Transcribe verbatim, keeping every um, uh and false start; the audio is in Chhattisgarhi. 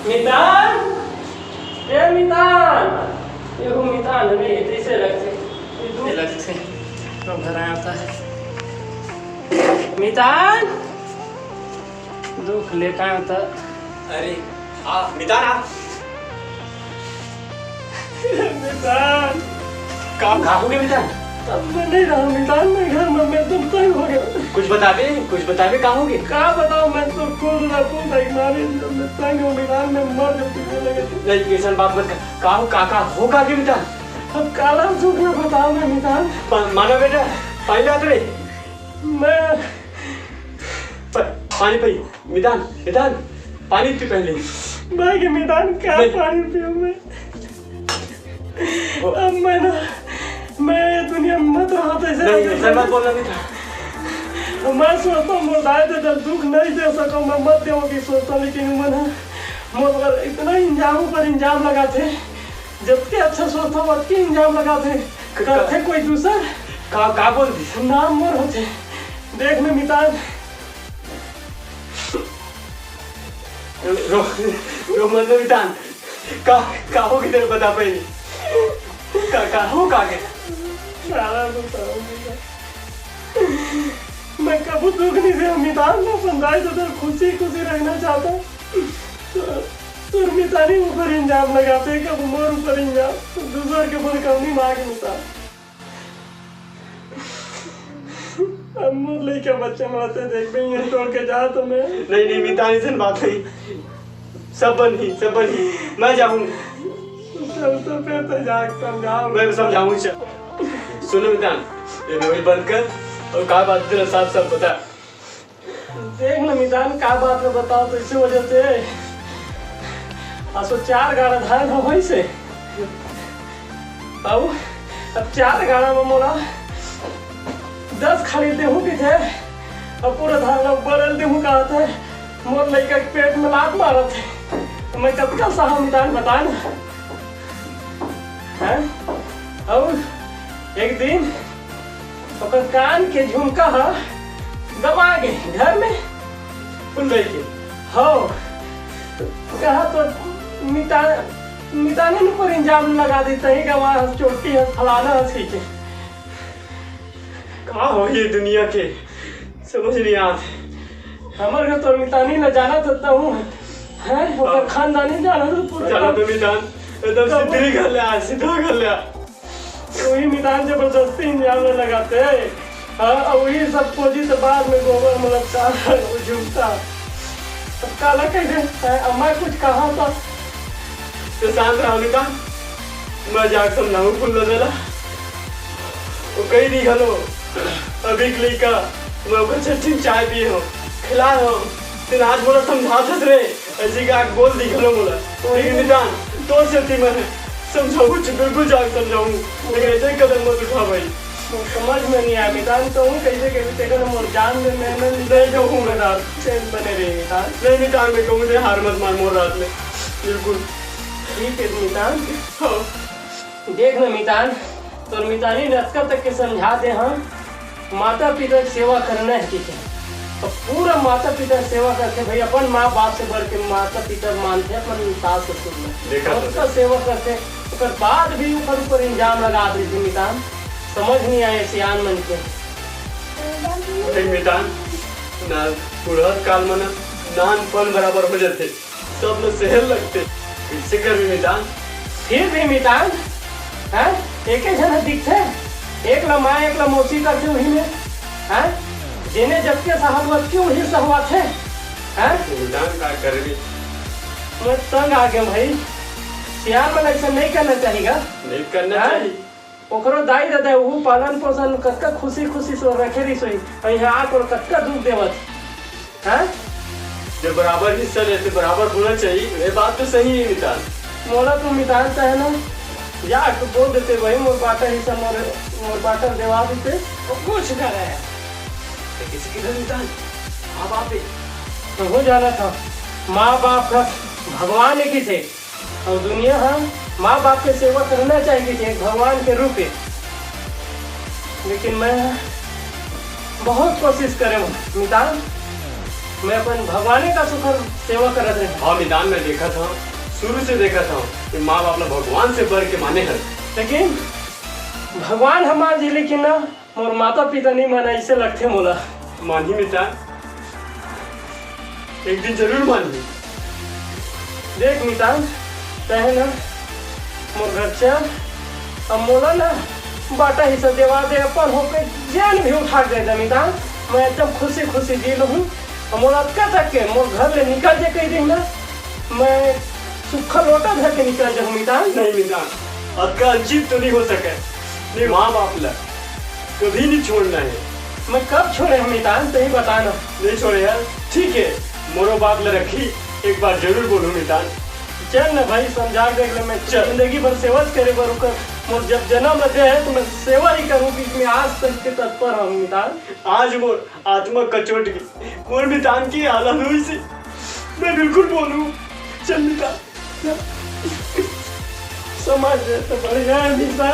मितान, ए मितान, एहू मितान नहीं, तइसे लगथे। ए, दूर लगथे। तो घर आया था। मितान, दुख लेता था। अरे, आ, मितान, आ। मितान। का, का हो गया मितान? अब मैं नहीं रहा मितान, मैं घर में, मैं तो तंग हो गया। कुछ बताबे, कुछ बताबे, का हो गया? का बताओ, मैं तो खुद ना खुद एक मारे, मैं तंग हूँ मितान, मैं मर जाऊँ तुझे लगे तो। नहीं, ऐसा बात मत कर। का हो, का, का हो, का के मितान? अब काला सुख ना बताओ मैं मितान। पा-, माना बेटा, पानी लात रे। मैं प-, पानी पी, मितान, मितान, पानी पी पहले। भाई के मितान, क्या नहीं। पानी पीऊँ मैं? वो अब मैं ना, मैं ये दुनिया में मत रहा था, ऐसे नहीं, नहीं, ऐसा मत बोलना, मितान। मैं सोचता हूँ, मोर दाई ददा दुख नहीं दे सको, मैं मत देवो की सोचता हूँ, लेकिन मन मोर पर इतना इंजाम पर इंजाम लगाथे, जतके अच्छा सोचता हूँ, ओतके इंजाम लगाथे। क-, क-, करथे कोई दूसर। का, का बोल दी? नाम मोर होथे। देख ना मितान। रो, रो मत ना मितान। का, का हो कि तेरे बता पाई? का, का हो का के? सारा बताओ मितान। मैं कबू दुख नहीं दे मितान, मैं अपन दाई ददा खुशी खुशी रहना चाहता हूँ। तोर मितानी ऊपर इंजाम लगाथे, कबू मोर ऊपर इंजाम, दूसर के ऊपर कौनी मार के मितान। अब मोर लइका बच्चा मन ला ते देखबे, ये छोड़ के जा तो मैं। नहीं, नहीं, मितान, ऐसन बात नहीं। सब बनही, सब बनही। मैं जाऊँ। चल तो फिर तो जा, समझाओ। मैं समझाऊँ, चल। सुनो मितान, ये मोबाइल बंद कर और का बात तेरा साफ साफ बता। देख ना मितान, का बात में बताओ तो इसी वजह से असो चार गाड़ा धान हो होइसे। अउ अब चार गाड़ा में मोला दस खाली देहूं कथे, अउ पूरा धान ला बड़ल देहूं कहत हे, मोर लइका के पेट में लात मारत हे। तो मैं कतका सहा मितान बता ना। हैं? अउ एक दिन ओकर कान के झुमका ह गवा गे घर में। फुलई के। हो। कहा तो मिता-, मितानी न पर इंजाम लगा देता ही, गवा हस, चोटी हस, फलाना हस, ठीक है। का हो ये दुनिया के, समझ नहीं आत। हमर घर तोर मितानी न जाना तो हूँ, हैं? ओकर हाँ। खानदानी जाना तो पूरा चला काम। तो मितान, एकदम कब? सिद्धरी घर ले आ, सिद्धरी घर ले आ। वही मितान जबरदस्ती इंजाम में लगाते। हाँ, और वही सब खोजी तो बाद में गोबर में लगता है, वो झुकता। अब काला कह दे, हैं? अब मैं कुछ कहा था। तो शांत रहा मितान, मैं जाके समझाऊँ फूल लगेला। वो कही दी घलो, अभी के लइका, मैं ओकर छट्ठी में चाय पिए हूँ, खिलाए हूँ। तेन आज मोला समझात हस रे, ऐसे का बोल दी घलो मोला। लेकिन मितान, तोर सेती मैं समझाऊँ, कुछ बिल्कुल जाके समझाऊँ, लेकिन ऐसे कदम मत उठा भाई। वो समझ में नहीं आया मितान, तो हूँ कैसे, कैसे तेरे को मोर जान दे, मैं, मैं नहीं कहूँ मैं रात। चैन बने रहे मितान। नहीं मितान, मैं कहूँ दे, हार मत मान मोर रात में, बिल्कुल। ठीक है मितान। हाँ। देख ना मितान, तोर मितानी ने अतका तक के समझा दे हम, माता पिता के सेवा करना है, ठीक है। तो पूरा माता पिता के सेवा करथे भाई, अपन माँ बाप से बढ़ के माता पिता मानथे अपन सास ससुर ला। देखा तो अतका सेवा करथे, ओकर बाद भी ओकर ऊपर इंजाम लगा देथे मितान, समझ नहीं आए सियान मन के। नहीं मितान, ना बुढ़त काल में ना नानपन बराबर हो जाथे। सब लोग शहर लगते, कैसे करबे मितान? फिर भी मितान, हैं? एके झन ह दिखथे, एक ला माँ, एक ला मौसी करथे उही में, हैं? जेने जबके सहवाथे उही सहवाथे, हैं? मितान का करबे? मैं तंग आ गया भाई, सियान मन ऐसा नहीं करना चाहिए। नहीं करना हाँ? चाहिए। ओकरो दाई ददा उहू पालन पोषण कतका खुशी खुशी से रखे रहिस होही, अउ इहाँ आके ओला कतका दुख देवत, हैं? जे बराबर हिस्सा लेथे, बराबर होना चाहिए, ये बात तो सही है मितान। मोला तो मितान चाहे ना, या तो बोल देते भाई, मोर बाटा हिस्सा मोर, मोर बाटा देवा देते। वो कुछ करे। तो किसी की धन मितान, माँ बाप है। तो हो जाना था, माँ बाप का भगवान एक ही थे। अउ दुनिया ह माँ बाप के सेवा करना चाहिए, एक भगवान के रूप में। लेकिन मैं बहुत कोशिश करे हूँ मितान, मैं अपन भगवाने का सुखर सेवा करत रहे। हाँ मितान, मैं देखत हूँ, शुरू से देखत हूँ कि माँ बाप ला भगवान से बढ़ के माने हर। लेकिन भगवान ह मान जी, लेकिन ना मोर माता पिता नहीं माने, ऐसे लगथे मोला। मानही मितान, एक दिन जरूर मानही। देख मितान, तहे ना मोर घर चल, अब मोला ना बाटा हिस्सा देवा दे, अपन होके जेन भी उठा के दे दे मितान, मैं एकदम खुशी खुशी जी लूँ। अब मोला अतका तक के मोर घर ले निकल जे कही दिन ना, मैं सुखा लोटा धर के निकल जाऊँ मितान। नहीं मितान, अतका अजीब तो नहीं हो सके। नहीं, माँ बाप ला कभी नहीं छोड़ना है। मैं कब छोड़े हूँ मितान, तही बता ना। नहीं छोड़े यार। ठीक है, मोरो बात ला रखी, एक बार जरूर बोलूँ मितान। चल ना भाई, समझा देख ले, मैं चल। जिंदगी भर सेवा च करे बर ओकर, मोर जब जन्म ला दे है तो मैं सेवा ही करूँ, बीच में आज तक के तत्पर हूँ मितान। आज मोर आत्मा कचोट गई, मोर मितान की हालत हुई से मैं बिल्कुल बोलूँ। चल मितान, चल। समझ ले तो बढ़िया है मितान।